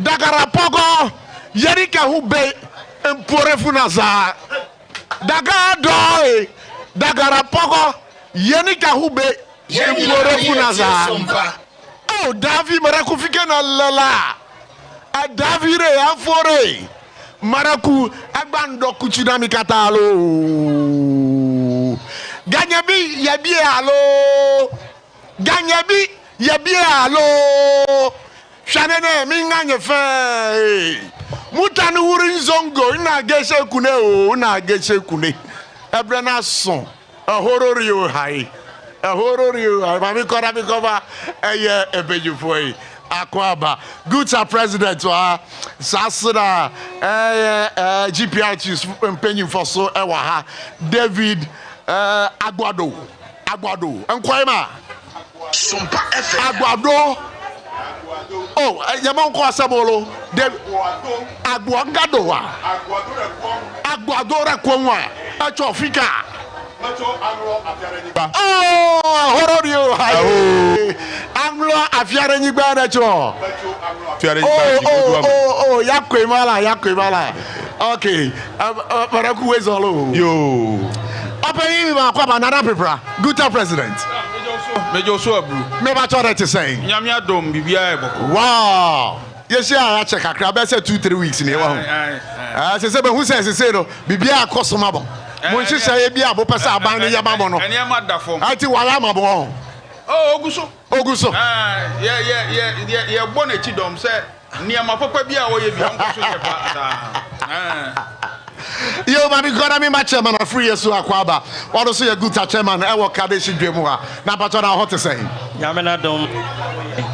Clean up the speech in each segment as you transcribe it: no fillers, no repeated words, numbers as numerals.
Dagara pɔgɔ yɛri ka ho be n pore fo na zaa. Daga dɔɔ e, dagara pɔgɔ yɛni ka ho be Yɛn n nyinaa pore fo na yɛ tie zaa. sompa. Oh, Davi maraku fike na lela. A Davi re afore. Maraku agbando kuchina mi katalo. Ganyabi yabi alo. Ganyabi yabi alo. Shanene mi nganye fe. Mutani wuri nzongo ina geshe kune o ina geshe kune. Ebre na son. Ehorori o hai. Ehorori o hai. Mami kora mi kova eye ebejufo yi. Akwaba. GUTA president wa sasra ɛyɛ GPRT mpanyinfo so ɛwɔ ha. David Agbado Agbado nkɔima Sompa FM. Agbado. Oh, yɛmɔ nkɔ asɛm David Agboangado wa Agbado rɛ kɔn wa ɛtsɔ fika. Oh, ahorori o hayi. Aŋlɔ afiarenyigba rɛ tsɔ. Oh, oh, oh, oh, yakoe ma la, yakoe ma la. Okay, mɛrɛku wezɔlo. Yo. Ɔpɛyin mi ma kɔ aba Nana Pepra, GUTA president. Mejɔ so aburu. Mɛba tsɔ dɛ te sɛn. Nyame adom, biribiara yɛ bɔkɔ. Wow. Yɛhyia a yɛakyɛ kakra bɛyɛ sɛ 2, 3 weeks ne ɛwɔ ho. Aye, aye. Sɛ bɛhu sɛ sese no biribiara akɔ so ma bɔ. Mo nhyehyɛeɛ bi a mopɛ sɛ aban no yɛ ma mo no. Nneɛma da fam. Ati wayɛ ama mo hɔ. Oh, ogu so. Ogu so. Yɛ yɛ yɛ yɛ yɛbɔ n'akyi dɔm sɛ nneɛma papa bi a wɔyɛ bi ɔnkɔ so yɛ pa saa. Yo, mami kɔda mi ma chairman afiri yɛ so akɔ aba. Ɔno nso yɛ GUTA chairman ɛwɔ Kadeshi dwam ha. Na mpatɔ na ɔhɔ te sɛn? Nyame n'adom.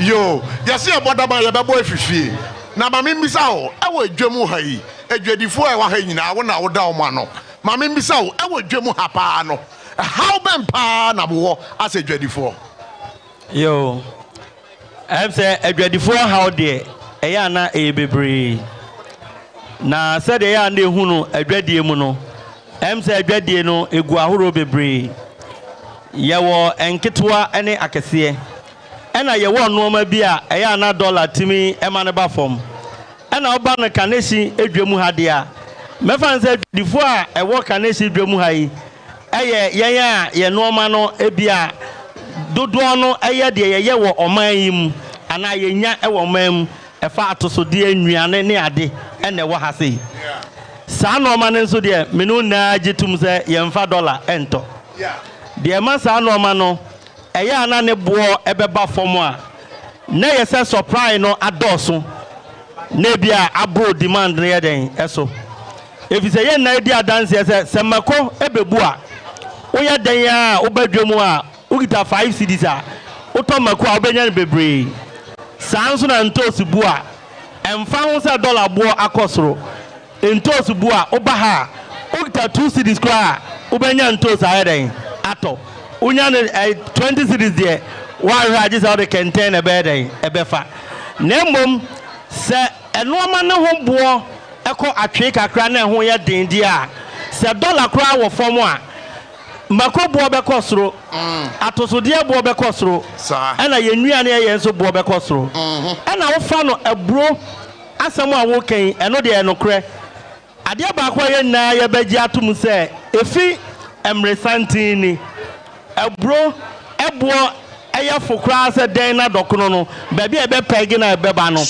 Yo, yɛsi yɛbɔ dam a yɛbɛbɔ efifie. Na maame mbisa o, ɛwɔ edwam ha yi, edwadifoɔ a ɛwɔ ha yi nyinaa, wo na woda wɔn ano. Maame mbisa o, ɛwɔ edwam ha paa no, ɛhaw bɛn paa na mowɔ asɛ edwadifoɔ? Yo, sɛ adwadifoɔ haw deɛ, ɛyɛ ana ɛyɛ bebree. Na sɛdeɛ ɛyɛ a na ehu no adwadie mu no, sɛ adwadie no egu ahorow bebree. Yɛwɔ nketewa ne akɛseɛ. Ɛna yɛwɔ nneɛma bi a ɛyɛ ana dɔla tumi ɛma no ba fam. Ɛna ɔba no Kaneshie edwa mu ha deɛ a, mɛfa no sɛ adwadifoɔ a ɛwɔ Kaneshie dwa mu ha yi, ɛyɛ yɛn a yɛn nneɛma no ebi a dodoɔ no ɛyɛ deɛ yɛyɛ wɔ ɔman yi mu anaa yɛnya ɛwɔ ɔman mu, ɛfa atosodeɛ, nnuane ne ade ɛna ɛwɔ ha sei. Saa nneɛma no nso deɛ, me no nyinaa gye tom sɛ yɛmfa dɔla ɛntɔ. Deɛ ɛma saa nneɛma no ɛyɛ ana ne boɔ ɛbɛba fam a, na yɛ sɛ supply no adɔɔso na ebi a aboro demand no yɛ den ɛso, ɛfiri sɛ yɛn nyinaa di adanseɛ sɛ mako ɛbɛbu a, woyɛ den a woba dwa mu a, wokita 5 cedis a, wotɔ mako a, wobɛnya no bebree. Saa nso na ntoosi bu a, ɛmfa ho sɛ dɔla boɔ akɔ soro, ntoosi bu a, woba ha a, wokita 2 cedis koraa a, wobɛnya ntoosi ayɛ dɛn atɔ. Wonya no 20 cedis deɛ, woahwɛ agye sɛ wode kɛntɛn na ɛbɛyɛ dɛn ɛbɛfa. Na mmom sɛ ɛnoɔma ne ho boɔ ɛkɔ atwee kakra na ɛho yɛ den deɛ a, sɛ dɔla koraa wɔ fam a, mako boɔ bɛkɔ soro, atosodeɛ boɔ bɛkɔ soro, ɛna yɛn nnuane ɛyɛ nso boɔ bɛkɔ soro. Ɛna wofa no aburo asɛm a woka yi, ɛno deɛ ɛnokorɛ. Adeɛ baako a yɛn nyinaa yɛbɛgye atom sɛ efi mmeresanten ni, aburo ɛboɔ ɛyɛ fo koraa sɛ dɛn na dɔkono no baabi a ɛbɛpɛge na ɛbɛba no,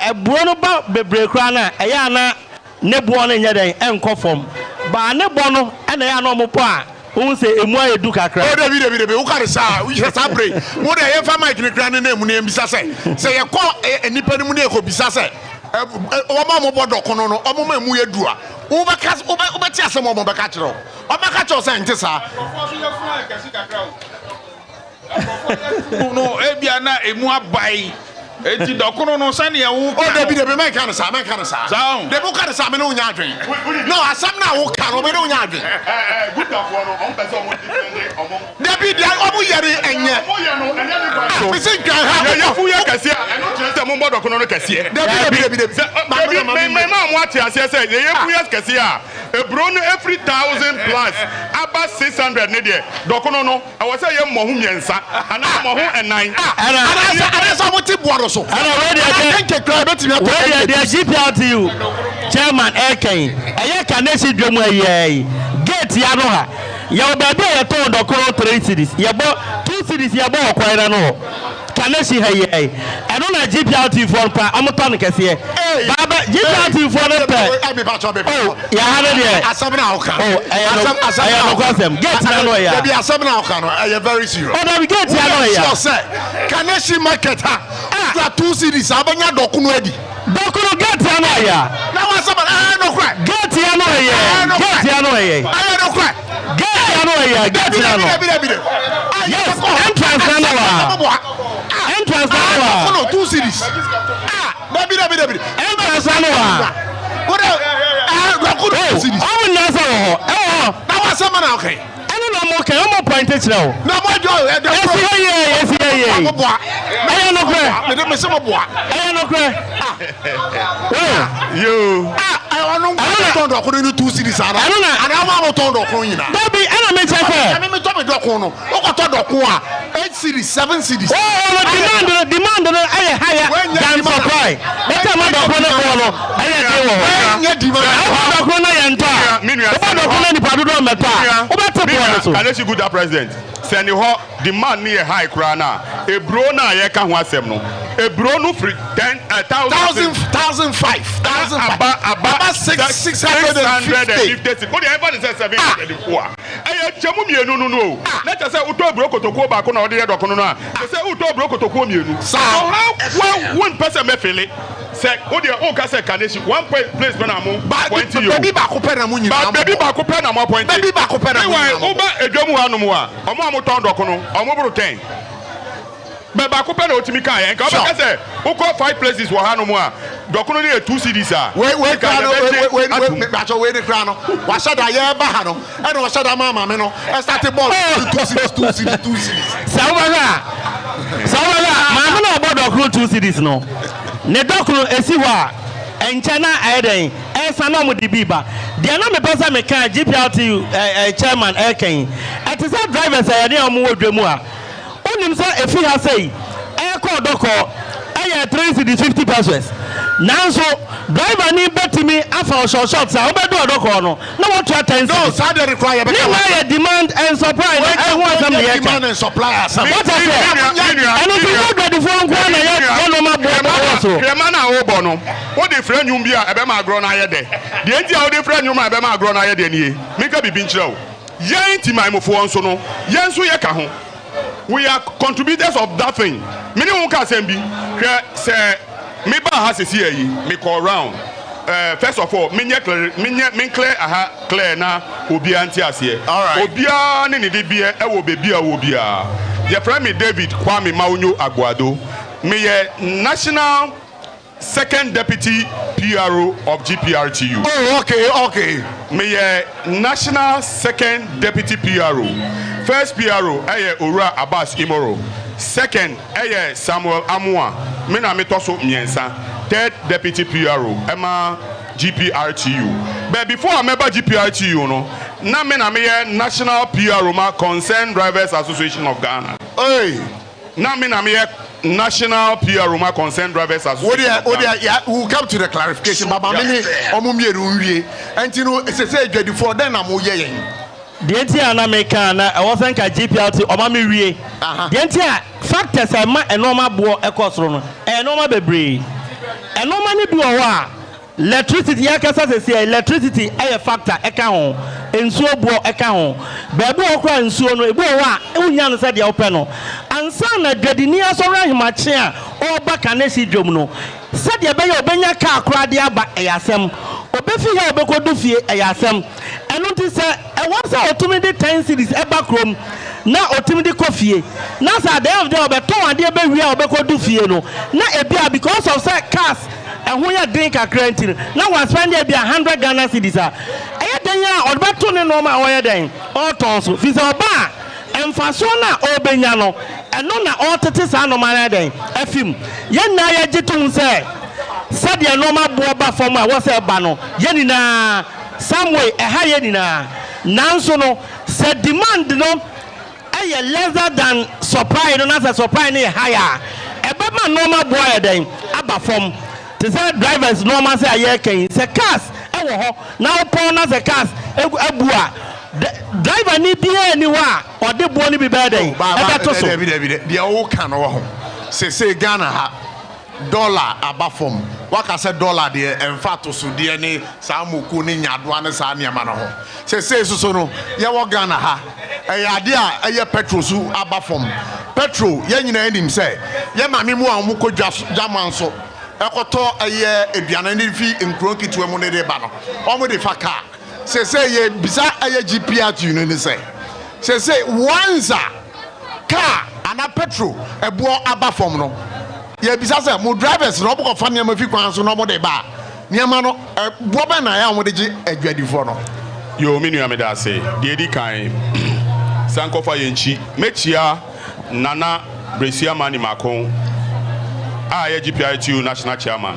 ɛburo no ba bebree koraa na ɛyɛ ana ne boɔ no nyɛ dɛn ɛnkɔ fam baa ne bɔ no, ɛna ɛyɛ ana ɔmo pɔ a wohu sɛ emu ayɛ du kakra. O, dabi, dabi, dabi, wokare saa yɛ saa bere mo de yɛmfa mic ne kura ne na mu ne yɛmbisa sɛ yɛkɔ nipa no mu ne yɛkɔbisa sɛ wɔn a wɔbɔ dɔkono no, wɔn ma emu yɛ du a, wobɛka wobɛte asɛm a wɔn bɛka kyerɛ wo, wɔbɛka kyerɛ wo sɛ nte saa. No, ebia na emu abae eti dɔkono no sɛnea wo. O, dabi, dabi, mɛnka no saa, mɛnka no saa. Saa o. Dabi, woka no saa, me ne wo nya adwen no. Asɛm no a woka no, me ne wo nya adwen. GUTAfoɔ no, ɔmo pɛ sɛ ɔmo defend ɔmo. Dabi, deɛ ɔmo yɛ no ɛnyɛ. Ɔmo yɛ no ɛnyɛ ne kwan. Ah, mesi ntwan ha. Yɛyɛ fu yɛ kɛseɛ a, ɛno kyerɛ sɛ mo bɔ dɔkono no kɛseɛ. Dabi, dabi, dabi, dabi. Sɛ dabi, mɛ mɛ maa mo ate aseɛ sɛ yɛyɛ fu yɛ kɛseɛ a, eburo no efiri 1,000 plus aba 600 ne deɛ, dɔkono no ɛwɔ sɛ yɛ mmɔho mmiɛnsa anaa mmɔho ɛnan. Anaasɛ ɔmo te boɔ no. so. Ɛna wei deɛ Ana deɛ kenkey koraa yɛbɛtumi atɔ wei deɛ kenkey deɛ two cedis. GPRTU chairman ɛreka yi ɛyɛ Kaneshie dwam ayiaa yi gate yi ano ha yɛwɔ baabi a yɛtɔn dɔkono 3 cedis, yɛbɔ 2 cedis, yɛbɔ wɔ kwan no ano hɔ, Kaneshie ha yiaa yi. Ɛno na GPRTU foɔ no pa ɔmo tɔ no kɛseɛ Hey, baaba hey, GPRTU foɔ no pɛ. Hey, me patrɔ, me Oh, patrɔ. yɛha no deɛ. Asɛm na ɔka. Oh, ɛyɛ no Asɛm asɛm ɛyɛ na ɔka. nokwasɛm, gate na ano ɛyɛ. Dabi, asɛm na ɔka no ɛyɛ very serious. Oh, dabi, gate ya no Woyɛ ɛyɛ. sure sɛ Kaneshie market ha wokura 2 cedis a wobɛnya dɔkono adi? Dɔkono gate ya no ɛyɛ. Na wasɛm ɛyɛ nokorɛ. Gate ya no ɛyɛ. Ɛyɛ nokorɛ. Gate ya no ɛyɛ. Ɛyɛ nokorɛ. Gate ya no ɛyɛ, gate ya no. Dabi, dabi, dabi. Yes, entrance na no wa. Entrance na no wa. Dɔkono 2 cedis. Ah, dabi, dabi, dabi. Entrance na no wa. Wode dɔkono two Oh, cedis. ɔmo nyinaa sɛ wɔ hɔ, ɛwɔ hɔ. Na wasɛm na ɔka. Ɛno na ɔmo kɛ ɔmo point kyerɛ wo. Na mo adwa ɛdɔ. Esi ha yie, esi ha yie. Mo boa. Ɛyɛ nokorɛ. Mede me se mo boa. Ɛyɛ nokorɛ. Oh, Yoo. Ah, ɔno Ɛno na- tɔn dɔkono no 2 cedis ana? Ɛno na- Ana mo a mo tɔn dɔkono nyinaa? Dabi, ɛna mi kyɛ sɛ. Ɛmi mi tɔ mi dɔkono no, wokɔtɔ dɔkono a, 8 cedis, 7 cedis. Oh, no, demand no ɛyɛ higher Wɛnyɛ than demand. supply. Ɛtɛ ma dɔkono no boɔ no ɛyɛ den wɔ hɔ. Ɛnyɛ demand. Wobɔ dɔkono no yɛ ntɔ a, Me nua, wobɔ dɔkono no nipa dodoɔ mmɛtɔ a, wobɛte Me boɔ no nua, so. Kaneshie GUTA president, sɛ ne hɔ demand ne yɛ high koraa na eburo no a yɛka ho asɛm no, eburo no firi ten thousand Thousand, 1,005, 1,005. Aba Aba 650. 650. O de ɛfa ne sɛ 700 po a, ɛyɛ kyɛmu mmienu no o, na kyerɛ sɛ wotɔ eburo kotokuo baako na ɔde yɛ dɔkono no a, kyerɛ sɛ wotɔ eburo kotokuo mmienu. Saa. So how wo wo mpɛ sɛ mɛfele sɛ o deɛ o ka sɛ Kaneshie one point place pɛ na mo point yi o. Baabi baako pɛ na mo nyinaa Ba baabi baako pɛ na mo appoint. Baabi baako pɛ na mo Meanwhile, nyinaa mo bɔ. woba edwam hɔ anom a, ɔmo a mo tɔn dɔkono, ɔmo boro 10. Bɛ baako pɛ na otumi kaa yɛn. Nka wobɛka sɛ wokɔ five places wɔ hanom a, dɔkono no yɛ 2 cedis a. Wei Nka kura no, wei yɛbɛgye wei atum. wei bàtɔ wei ni kura no, wahyɛ da yɛ ba ha no, ɛna wahyɛ da maa maame no ɛsate bɔɔl 2 cedis, 2 cedis, 2 cedis. Sɛ wobɛhwɛ a, maame na ɔbɔ dɔkono 2 cedis no, ne dɔkono esi hɔ a, ɛnkyɛ na ɛyɛ dɛn ɛsa na ɔmo de bi ba. Deɛ na mepɛ sɛ meka GPRT chairman ɛɛka yi, ɛte sɛ drivers a yɛne ɔmo wɔ dwa mu a, wonim sɛ efi ha sɛyi ɛkɔ dɔkɔ ɛyɛ 3 cedis 50 pesewas, nanso driver ni bɛtumi afa ɔshort short sa wobɛdu ɔdɔkɔ no na wɔtua 10 No, cedis. saa deɛ de kura yɛ Ne bɛka. nyinaa yɛ demand and supply na ɛho asɛm ne yɛka. Demand and supply asɛm. What I say? Ɛno nti sɛ adwadifoɔ nko ara na yɛ yɛ nneɛma boɔ bɔ wɔ so. Hwɛma no a wobɔ no, wode frɛ nnwom bi a ɛbɛma agorɔ no ayɛ dɛ. Deɛ nti a wode frɛ nnwom a ɛbɛma agorɔ no ayɛ dɛ nie: menka biribi nkyerɛ wo. Yɛn ntimanmufoɔ nso no, yɛn nso yɛka ho. We are contributors of that thing. Me ne wo ka asɛm bi. Hwɛ, sɛ mebaa ha sesi ayi, mekɔɔ round. First of all, menyɛ clear, menyɛ menclear aha clear na obiara nte aseɛ. Alright. Obiara ne ne de beɛ ɛwɔ baabi a ɔwɔ biara. Yɛfrɛ me David Kwame Maonyo Agboado. Meyɛ national second deputy PRO of GPRTU. Oh, okay. Meyɛ national second deputy PRO. First PRO ɛyɛ Owura Abbas Imoro. Second ɛyɛ Samuel Amoa. Me na metɔ so mmiɛnsa. Third deputy PRO ɛma GPRTU. But before a mɛba GPRTU no, na me na meyɛ national PRO ma Concerned Drivers Association of Ghana. Hey. Na me na meyɛ national PRO ma Concerned Drivers Association Wodeɛ of Ghana. Wodeɛ ya, we will come to the clarification, but maame ne ɔmo mmienu nwie. Ɛnti no sese adwadifoɔ dɛn na mo yɛ yɛn? Deɛ nti a na meka na ɛwɔ sɛ nka GPRT ɔma me wie. Deɛ nti a factors a ɛma ɛnɔɔma boɔ ɛkɔ soro no ɛyɛ nɔɔma bebree. Ɛnɔɔma no bi wɔ hɔ a, electricity, yɛakasa sɛsi a, electricity ɛyɛ factor ɛka ho, nsuo boɔ ɛka ho. Baabi wɔ hɔ koraa, nsuo no ebi wɔ hɔ a wonya no sɛdeɛ wopɛ no. Ansa na dwadini asɔre ahemakye a ɔreba Kaneshie dwam no, sɛdeɛ ɛbɛyɛ a ɔbɛnya kaa koraa de aba ɛyɛ asɛm. Ɔbɛfi ha a ɔbɛkɔdu fie ɛyɛ asɛm. Ɛno nti sɛ ɛwɔ sɛ ɔtumi de 10 cedis ɛba kurom na ɔtumi de kɔ fie, na sɛ at the end of the day ɔbɛtɔn adeɛ bɛwie a ɔbɛkɔdu fie no, na ebi a because of sɛ cars ɛho yɛ den kakra nti no na waspend ebi a 100 Ghana cedis a, ɛyɛ den a ɔde bɛto ne nneɛma a ɔyɛ den ɔretɔn so, fi sɛ ɔba a mfasoɔ no a ɔrebɛnya no, ɛno na ɔretete saa nneɛma no den afim. Yɛn nyinaa yɛgye tom sɛ sɛdeɛ nneɛma boɔ ba fam a ɛwɔ sɛ ɛba no, yɛn nyinaa some way ɛha yɛn nyinaa, nanso no sɛ demand no ɛyɛ lesser than supply no na sɛ supply no yɛ higher a, ɛbɛma Ɛbɛma nnoɔma boɔ ayɛ dɛn? Aba fam. Te sɛ drivers nnoɔma sɛ a yɛreka yi, sɛ cars wɔ hɔ na wopɔn na sɛ cars abu a, driver ni biara nni hɔ a ɔde boɔ no bi bɛyɛ dɛn? Oh, ba, ba, Ɛbɛto so. dabi, dabi, dabi. Deɛ woka no wɔ ho. Seesei Ghana ha, dɔla aba fam. Woaka sɛ dɔla deɛ ɛmfa atosodeɛ ne saa moko ne nyaadoa ne saa nneɛma no ho. Seesei nso so no, yɛwɔ Ghana ha, ɛyɛ adeɛ a ɛyɛ petrol so aba fam. Petrol, yɛn nyinaa nim sɛ yɛn maame mu a wɔkɔ dwa so, dwaman so kɔtɔ ɛyɛ aduane de fi nkuro nketewa mu no de ba no, wɔde fa kaa. Seesei yɛbisa ɛyɛ GPRTU no ne sɛ, seesei once a kaa anaa petrol ɛboɔ aba fam no, yɛbisa sɛ mo drivers no wɔkɔfa nneɛma fi kwan so na wɔde ba a, nneɛma no boɔ bɛn na ɛyɛ a wɔde gye adwadifoɔ no? Yoo me nua meda ase. Deɛ edi kan, san kɔfa yɛn nkyi. Mɛkyia Nana Bresia Mani Mako a ɛyɛ GPRTU National Chairman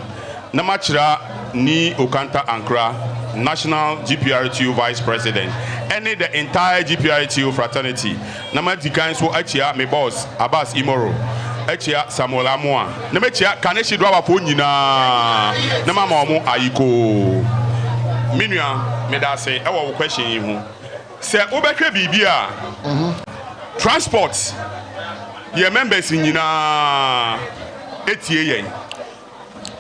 na makyira Nii Okanta Ankra, National GPRTU Vice President ɛne the entire GPRTU fraternity. Na madi kan nso akyia me boss Abbas Imoro, akyia Samuel Amoah, na makyia Kaneshie driverfoɔ nyinaa na mama wɔn ayikoo. Me nua, meda ase wɔ wo question yi ho. Sɛ wobɛhwɛ biribi a, transport yɛn members nyinaa tie yɛn.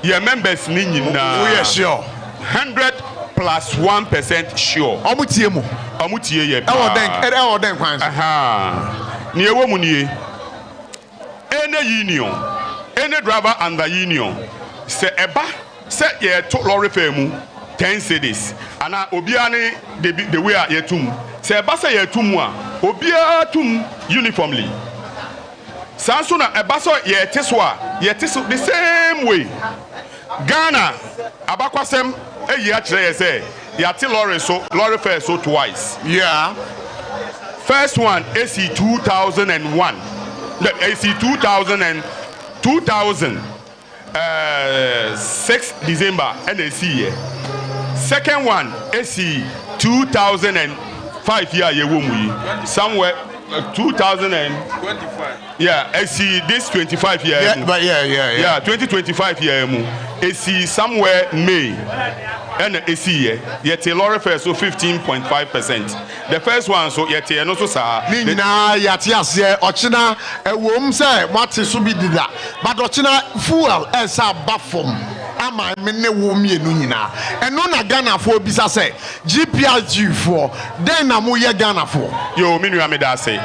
Yɛn members no nyinaa. Woyɛ sure? 100+1% sure. Ɔmo tie mo? Ɔmo tie yɛn paa. Ɛwɔ dɛn ɛwɔ dɛn kwan so? Ahaa. Nea ɛwɔ mu nie, Any union, any driver under union, sɛ ɛba sɛ yɛto lɔre fare mu ten cedis anaa obiara ne the the way a yɛto mu, sɛ ɛba sɛ yɛto mu a, obiara to mu uniformly. Saa nso na ɛba sɛ yɛte so a, yɛte so the same way. Ghana abakwasɛm ayi akyerɛ yɛ sɛ yɛate lɔre so, lɔre fare so twice. Yeah. First one esi 2001, no, esi 2000 and 2000. Eh, 6 December ɛna esii yɛ. Second one esi 2005 yi a yɛwɔ mu yi, somewhere 2000 and yeah, esi this 25 yɛ Yeah, mu. but yeah, yeah, yeah. Yeah, 2025 yɛ mu. Esi somewhere May ɛna esii yɛ. Yɛte lorry fare so 15.5%. The first one nso yɛte ɛno nso saa. Ne nyinaa yɛate aseɛ ɔkyena ɛwom sɛ moate so bi deda but ɔkyena fuel ɛsa aba fam ama me ne wo mmienu nyinaa ɛno na Ghanafoɔ bisa sɛ GPRG foɔ dɛn na moyɛ Ghanafoɔ. Yoo me nua meda ase.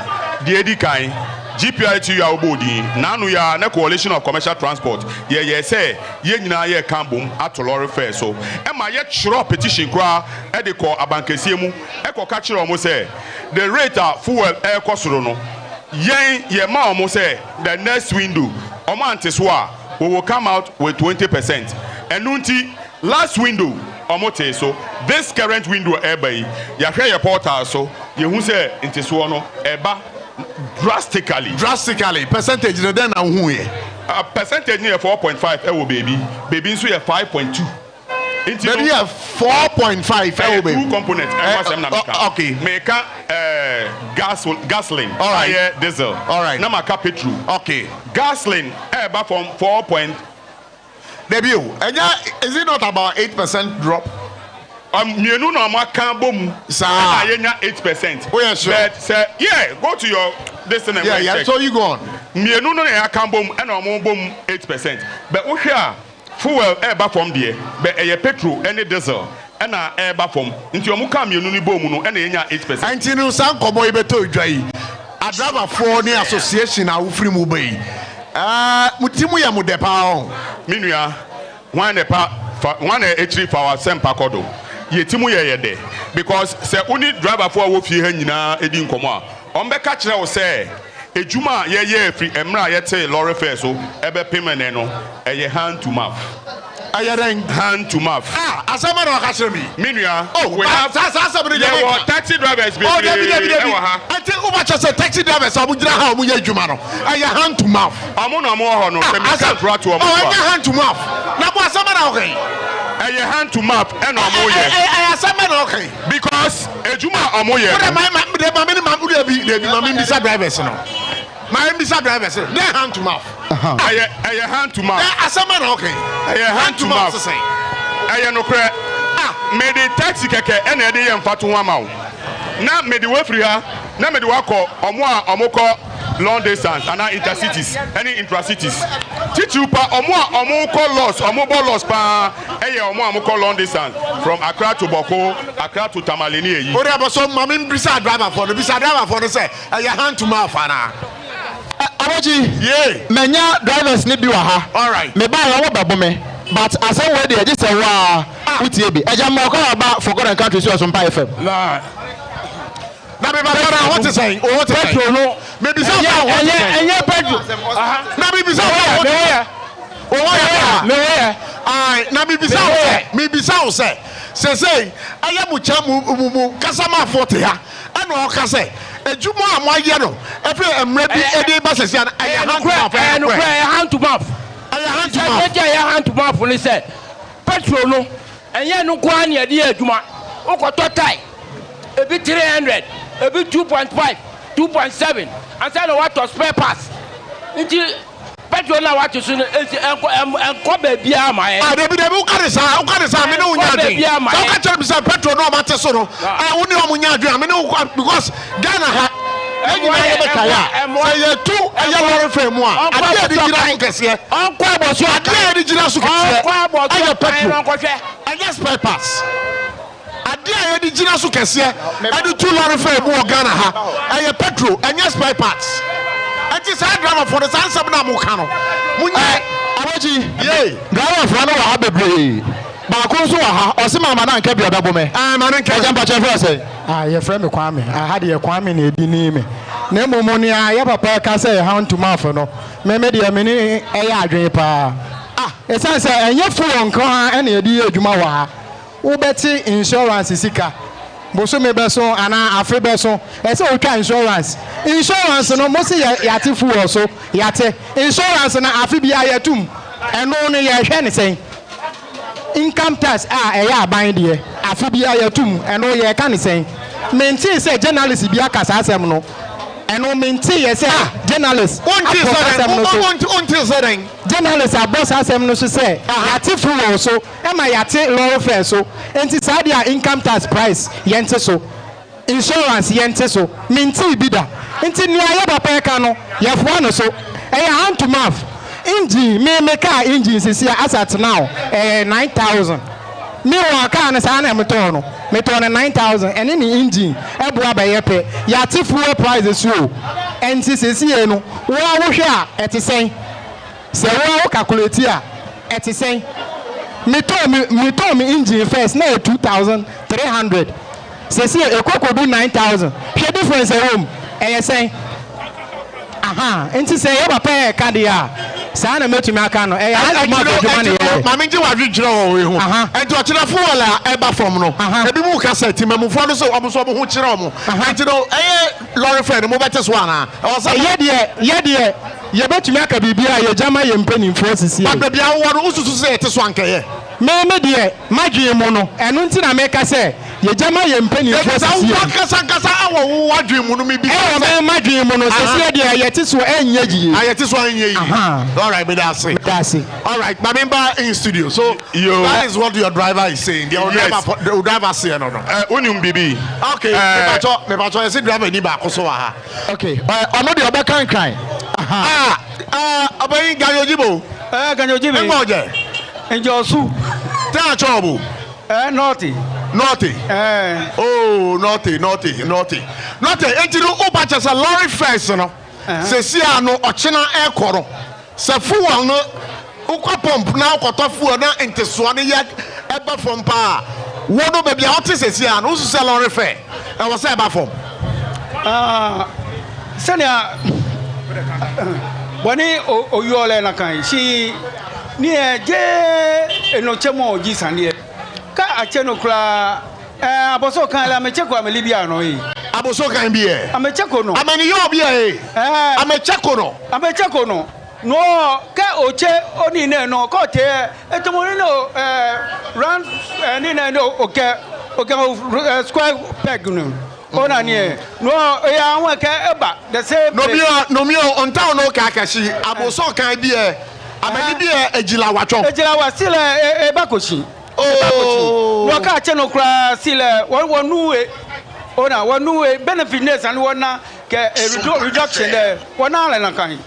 Deɛ edi kan, GPRTU a wobɔɔ din naano yi ara na Coalition of Commercial Transport yɛyɛɛ sɛ yɛn nyinaa yɛreka abom ato lɔre fare so ɛma yɛtwerɛɔ petition koraa de kɔɔ abankɛseɛ mu kɔka kyerɛɛ wɔn sɛ the rate a fuel ɛrekɔ soro no yɛn yɛma wɔn sɛ the next window wɔn ante so a we will come out with 20% ɛno nti last window wɔn tee so this current window a ɛreba yi yɛahwɛ yɛ portal so yɛhu sɛ ntesoɔ no ɛreba drastically. Drastically, percentage no dɛn na wohuiɛ? Percentage no yɛ 4.5 ɛwɔ baabi, baabi nso yɛ 5.2. Nti no, Baabi yɛ 4.5 ɛwɔ ɛyɛ baabi. two components ɛho asɛm na meka. Okay. Meka ɛɛ gas gasoline All right. ayɛ diesel. All right. Na maka petrol. Okay. Gasoline ɛɛba fam 4 point. Dabi o, ɛnyɛ is it not about 8% drop? Mmienu na wɔn aka abɔ mu. Saa. Ɛna yɛnya 8%. Woyɛ sure? But sɛ yeah, go to your this thing and Yeah, go and yeah, check. so you go on. Mmienu no na yɛaka abɔ mu ɛna wɔn bɔ mu 8%. But wohwɛ a fuel ɛɛba fam deɛ, but ɛyɛ petrol ɛne diesel ɛna ɛɛba fam. Nti wɔn kaa mmienu no bɔɔ mu no ɛna yɛnya 8%. Nti no saa nkɔmmɔ yi bɛtɔ dwa yi, adraivafoɔ ne association a wofiri mu ba yi, ɛɛ mo ti mu yɛ mo dɛ paa ɔho? Me nua, hwan na ɛpa fa hwan na ɛkyiri fa w'asɛmpa kɔ do? Yɛ ti mu yɛ yɛ dɛ because sɛ wo ne driverfoɔ a wɔ fie ha nyinaa di nkɔmmɔ a, wɔbɛka kyerɛ wo sɛ adwuma a yɛyɛɛ firi mmerɛ a yɛtee lɔre fare so bɛpem ɛnnɛ no, ɛyɛ hand to mouth. Ɛyɛ dɛn? Hand to mouth. Ah, asɛm bɛn na waka kyerɛ me yi? Me nua, Oh, we ba, have, saa saa asɛm no deɛ yɛwɔ menka. taxi drivers Oh, dabi, dabi, bebree dabi. wɔ ha. Ɛnti wobɛkyɛ sɛ taxi drivers a wɔgyina ha a wɔyɛ adwuma no, ɛyɛ hand to mouth. Ɔmo na ɔmo wɔ hɔ no, Ah, sɛ meka asɛm, ntorɔ ato ɔmo oh, so a. ɛnyɛ hand to mouth. Na bo asɛm bɛn na woka yi? Ɛyɛ hand to mouth ɛna Ɛ, ɔmo ɛ, yɛ. ɛ, ɛyɛ asɛm bɛn na woka yi? Because adwuma a ɔmo yɛ Wode no. ma, ma, dabi, ma me ne ma, dabi, dabi, ma me mbisa drivers no. Ma me mbisa drivers no. Dɛn hand to mouth? Ɛyɛ ɛyɛ hand to mouth. Ɛ asɛm bɛn na woka yi? Ɛyɛ hand to mouth. Ɛyɛ nokorɛ. Mede taxi kɛkɛ ɛna ɛde yɛ mfatoho ama wo. Na mede wo afiri ha na mede wo akɔ ɔmo a ɔmo kɔ long distance anaa intercities ɛne intracities. Titiriw pa ɔmo a ɔmo kɔ loss, ɔmo bɔ loss paa ɛyɛ ɔmo a ɔmo kɔ long distance from Accra to Bawku, Accra to Tamale ne eyi. Wode abɔsɔ ma me mbisa driver foɔ no, bisa driver foɔ no sɛ ɛyɛ hand to mouth anaa? Abɔkyi, Yee. manya drivers no bi wɔ ha. Alright. Mebaeɛ wɔn bɛbo me but asɛm wei deɛ gye sɛ wo ara wotie bi. Agya mma ɔkɔ aba for God and country si Ɔsompa FM. Na. Na me papa na ho te sɛn? Wo ho te sɛn? Petrol no. Mebisa wo sɛ wo ho te sɛn? Ɛnyɛ petrol. Na mebisa wo sɛ wo ho te sɛn? Wo ho yɛ paa? Me ho yɛ. Ae, na mebisa wo sɛ, mebisa wo sɛ, sesei ɛyɛ mo kyɛ mo mo mo kasamafoɔ te ha ɛna ɔka sɛ adwuma a moayɛ no ɛfiri mmerɛ bi ɛde ba sɛsi ano ɛyɛ hand to mouth, ɛyɛ nokorɛ, ɛyɛ hand to mouth. Ɛyɛ hand to mouth. Sɛ ɛyɛ hand to mouth ne sɛ petrol no ɛnyɛ ɛno nko ara na yɛde yɛ adwuma. Wokɔtɔ tae, ebi 300, ebi 2.5, 2.7 ansa na woatɔ spare parts. Nti petrol no a woate so no nsi ɛnkɔ ɛnkɔ baabiara ma yɛn. Ah, dabi dabi, woka ne saa, woka ne saa, me ne wo nya Ɛnkɔ adwen. baabiara ma Sɛ woka yɛn. kyerɛ me sɛ petrol no a wɔate so no, ah, wo ne wɔn nya adwen a, me ne wo kɔ because Ghana ha, yɛn Ɛmmoa nyinaa yɛn, yɛbɛkae ɛmmoa, a, ɛmmoa. sɛ yɛtu ɛyɛ Ɛmmoa. lɔre fare mu a, Ɔnkɔ adeɛ a yɛde abɔsoɔ gyina so kan. kɛseɛ, Ɔnkɔ abɔsoɔ adeɛ a kan. yɛde gyina so kɛseɛ Ɔnkɔ abɔsoɔ ɛyɛ kan petrol, na ɔnkɔhwɛ. ɛnyɛ spare parts. Adeɛ a yɛde gyina so kɛseɛ de tu lɔre fare mu wɔ Ghana ha, ɛyɛ petrol, ɛnyɛ spare parts. Ɛnti saa driverfoɔ no, saa nsɛm no a moka no, monyɛ. Abɔkyi, Yei. driverfoɔ no wɔ ha bebree. Baako nso wɔ ha, ɔse mama no anka bi a ɔbɛbo me. Ɛɛ, ma no nka bi. Agya mpakyɛ yɛfrɛ wo sɛn? Ah, yɛfrɛ me Kwame. Aha deɛ Kwame na ɛdi nii me. Na mmom nea yɛ papa ɛka sɛ hand to mouth no, me me deɛ me ne ɛyɛ adwene paa. Ah. Ɛsiane sɛ ɛnyɛ fuel nko ara na yɛde yɛ adwuma wɔ ha. Wobɛte insurance sika. Bosome bɛso anaa afe bɛso, ɛsɛ sɛ wotwa insurance. Insurance no, mose yɛ yɛate fuel so, yɛate. Insurance no afe biara yɛtum. Ɛno no yɛhwɛ no sɛn? Income tax a ɛyɛ aban deɛ, afe biara yɛtum, ɛno yɛka no sɛn? Mentee sɛ journalist bi aka saa asɛm no. Ɛno menteeɛ sɛ journalist Wontee abɔ sɛ saa dɛn? asɛm no so. Wontee sɛ dɛn? Journalist abɔ saa asɛm no so sɛ yɛate fuel so. Ɛma yɛate lɔre fare so nti saa deɛ a income tax price yɛnte so, insurance yɛnte so, mentee bi da. Nti nea yɛ papa ɛka no yɛfoa no so. Ɛyɛ hand to mouth. Engine, me me car engine sisi a as at now ɛyɛ 9000. Meanwhile car no saa na metɔɔ no, metɔɔ no 9000 ɛne ne engine ɛboa bɛyɛ pɛ. Yɛate fuel price so o. Ɛnti sesie no wo ara wohwɛ a ɛte sɛn? Sɛ wo ara wo calculate a, ɛte sɛn? Metɔɔ me metɔɔ me engine first na ɛyɛ 2300, seesei ɛkɔ kɔdu 9000. Hwɛ difference a ɛwɔ mu, ɛyɛ sɛn? Ahaa, nti sɛ ɛyɛ papa a ɛka deɛ a, saa na mɛtumi aka no, ɛyɛ Ɛnti adwuma no, adwuma na ɛnti no, yɛyɛ. ma mengye w'adwenkyerɛ wɔ wei ho. Aha. Ɛnti ɔkyena fuel a ɛba fam no, Aha. ebinom ka sɛ Temamufoɔ no sɛ wɔn nso wɔn ho kyerɛ wɔn. Aha. Ɛnti no, ɛyɛ lɔre fare no, mobɛte so anaa? Ɛwɔ sɛ mo. Yɛ deɛ, yɛ deɛ, yɛbɛtumi aka biribi a yɛgya ma yɛn mpanimfoɔ sisi But ei. baabi a wowɔ no, wosusu sɛ yɛte so a anka ɛyɛ? Me, me deɛ, m'adwene mu no, ɛno nti na meka sɛ yɛgya ma yɛn mpanimfoɔ Dabi, sɛ sisi wo ei. ankasa ankasa wɔ wo adwene mu no, mebisa Ɛwɔ sɛ. me, m'adwene mu no, Aha. sɛsɛ deɛ yɛte so a ɛnyɛ yie. Ah, yɛte so a ɛnyɛ yie. Aha. All right, meda ase. Meda ase. All right, ma memba in studio. So, Yo. that is what your driver is saying. Deɛ wo Yes. driver, wo driver seɛ no no. Eh, wonim biribi? Okay, Eh, mepatwɔ, mepatwɔ, yɛse driver ni baako so wɔ ha. Okay, ɛ ɔno deɛ ɔbɛka nkran. Ah, ah, ɔbɛyin Ganyo Jibo. Eh, Ganyo Jibo. Ngba ɔjɛ. Njɛ ɔsu. Tẹ́ àtsɔ ɔbo. Eh, nɔɔte. Nɔɔte. Eh. Oh, nɔɔte, nɔɔte, nɔɔte. Nɔɔte, enti no, woba kyɛ sɛ lorry fares no, sɛsi a no, ɔkyena ɛkɔ no, sɛ fuel no, wokɔ pump na wokɔtɔ fuel na ntesoɔ no yɛ ɛba fam paa, wo no baabi a wote sɛsi a no, wosu sɛ lorry fare ɛwɔ sɛ ɛba fam? Ah, sɛnea bɔne oyɔlɛ na kan si ni ɛ je eno kyɛ mɔ ji sandeɛ ka akyɛ no koraa ɛ abɔsɔ kan la amɛkyɛ ko amɛli bi anɔ yi. Abɔsɔ kan bi yɛ. Amɛkyɛ ko no. Amɛni yɛ ɔbi yɛ ye. Ɛɛ. Amɛkyɛ ko no. Amɛkyɛ ko no. Nɔ kɛ o kyɛ o ni nɛ nɔ kɔ tɛ etomo ni no ɛ round ɛ ni nɛ no o kɛ o kɛ o square peg no. Ona nie no eya àwọn kɛ eba the same place. Nomio nomio ontaw no ka kɛse aboso kan bi ɛ amani bi ɛ ejila watwɔn. Ejila wa si lɛ eba kosi. Eba kosi. Wọ́n ká kyɛ no koraa si lɛ wọ́n wọ́n nu e ona wọ́n nu e benefit ne sani wọ́n na kɛ reduction dɛ wọ́n na alɛ na kan yi.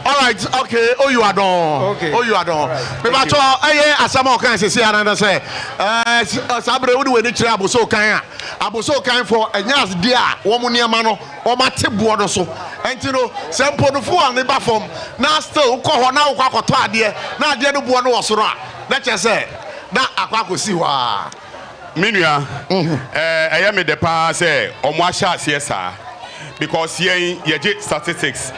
Alright, okay, oyu adɔn. Okay. Oyu adɔn. Thank you. Mebatɔ ɛyɛ asɛm a ɔkan sisi ara na sɛ ɛɛ saa bere wode w'ani kyerɛ aboso kan a aboso kan fo ɛnyɛ adeɛ a wɔn nneɛma no wɔn ate boɔ no so ɛnti no sɛ mponofo a ne ba fam na still wokɔ hɔ na wokɔ akɔtɔ adeɛ na adeɛ no boɔ no wɔ soro a na kyerɛ sɛ na akɔ akɔsi hɔ a. Me nua, ɛɛ ɛyɛ me dɛ paa sɛ ɔmo ahyɛ aseɛ saa because yɛn yɛgye statistics.